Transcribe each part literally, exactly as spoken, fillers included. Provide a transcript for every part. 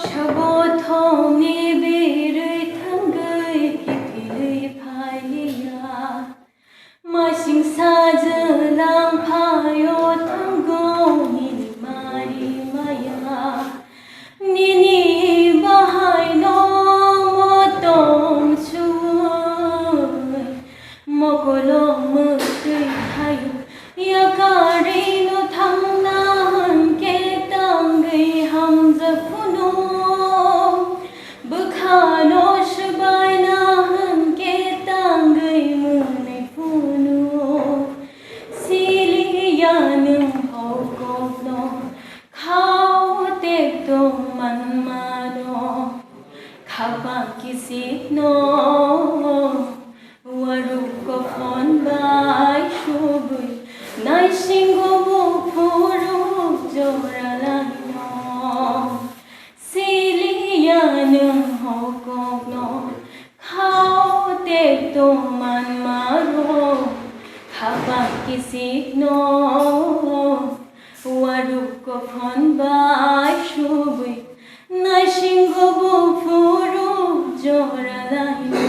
Sabo thongni birwi thangwi kiphilwi phaiya. Masing sajwlang phaio thango nini mari maya. Nini bahaino motong suwi mokolo mwtwi phaio. Yakarino thangna hwnkhe tangwi hamjak phunu. Bwkhano swbaina hwnkhe tangwi mwnwi phunu. Siliya nwng hokokno khao tei tongmanmano. Khapang kisikno waruk kophon bai subwi naisingo buphuru joralaino. Siliya nwng hokokno khao tei tongmanmaro. Khapang kisikno waruk kophon bai subwi naisingo buphuru joralaino.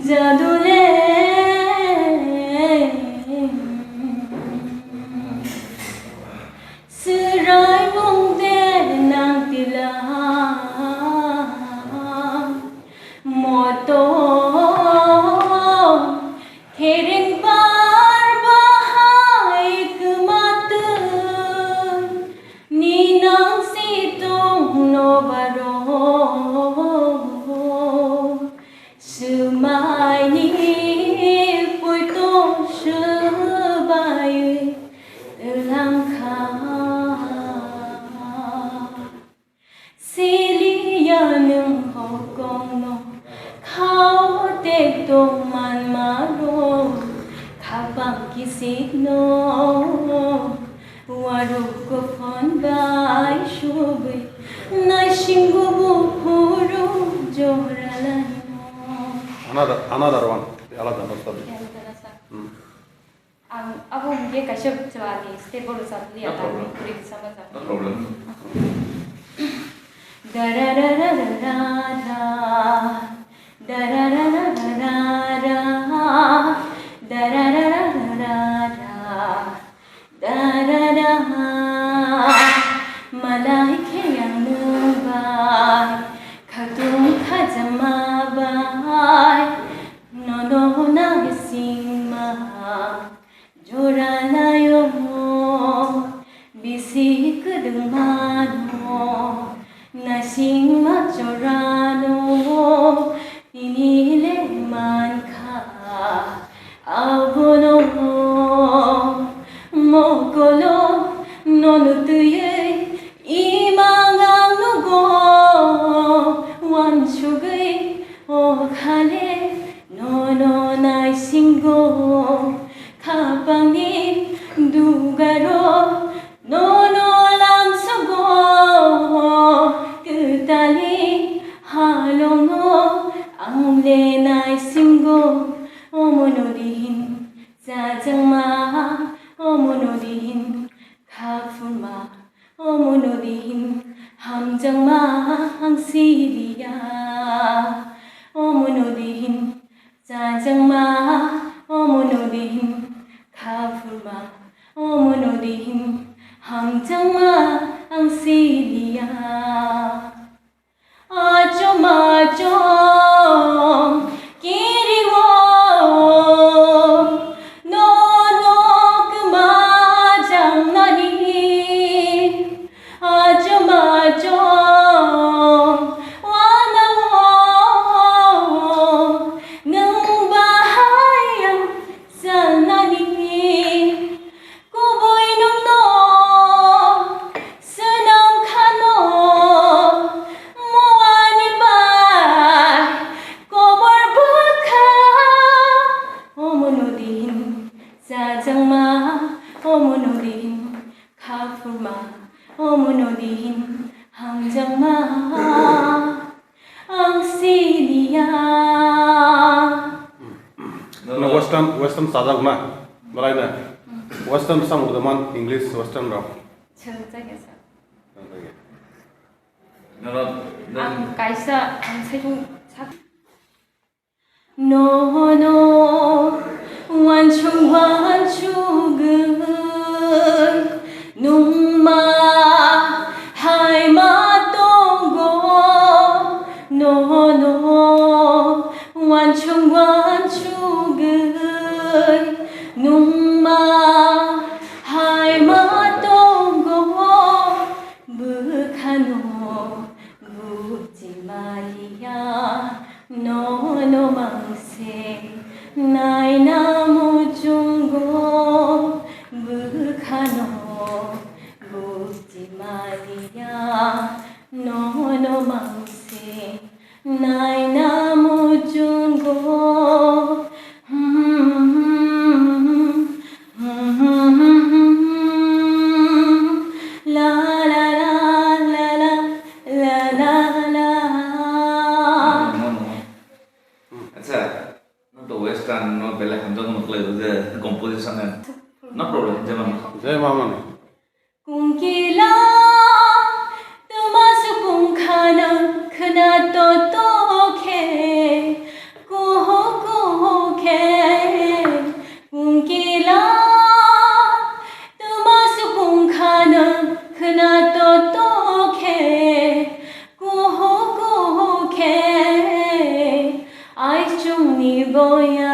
Jadule. Swraimung de nang tila. Moto khereng bar bahai kwmatwng ni nang si tong no baro. Swmaini poito swbai twlangkha. Siliya nwng hokongno khao tei tongmanmano. Khapang kisikno waruk kophon bai subwi naisingo buphuru joralaino. Another, another one. Alada, no, sorry. Hmm. Ang abo hwnkhe kaisa chwlani step o rwchapli. No problem. Ang kuri rwchapma chapli. No problem. Da da da da da da da. Da da da da da da da. Da da da da da da da. Da da da. Malai khe ang nwng bai khatung khajama bai nono naisingma. Jora laio bisi kwdwng mano, naisingma jorano tini le mankha. Abono mokolo nono twiwi imang ang nugo, wansugwi o khale nono naisingo. Khapangni dugaro nono lamsogo, kwtalni halongo ang le naisingo. Omo nodi hin chajakma, omo nodi hin khaphurma, omo nodi hin hamjakma ang siliya. Omo nodi hin chajakma, omo nodi hin khaphurma, omo nodi hin hamjakma ang siliya. Achom achom kiriwo nono kwma jangnani. Achom achom wanao nwng bahai Western, western sajak na, belai na. Western samung da man, English, western rok. Chwng chaya sa. Ang kaisa, ang saichung sak. Nono wansuk wansugwi nungma hai ma tongo. Nono wansuk wansugwi nungma hai ma tongo. Bwkhano buji maliya, nono mangse naina muchungo. Bwkhano buji maliya, nono mangse naina muchungo. La la la la la la la la. Acha, no to western no belai hamjak no khlai je composition no problem jema. Jai mama no. Kungkila tuma sukung khana khna to to khe, kuhu kuhu khe. Kungkila tuma sukung khana khna to to khe, kuhu kuhu khe. Ai chungni boya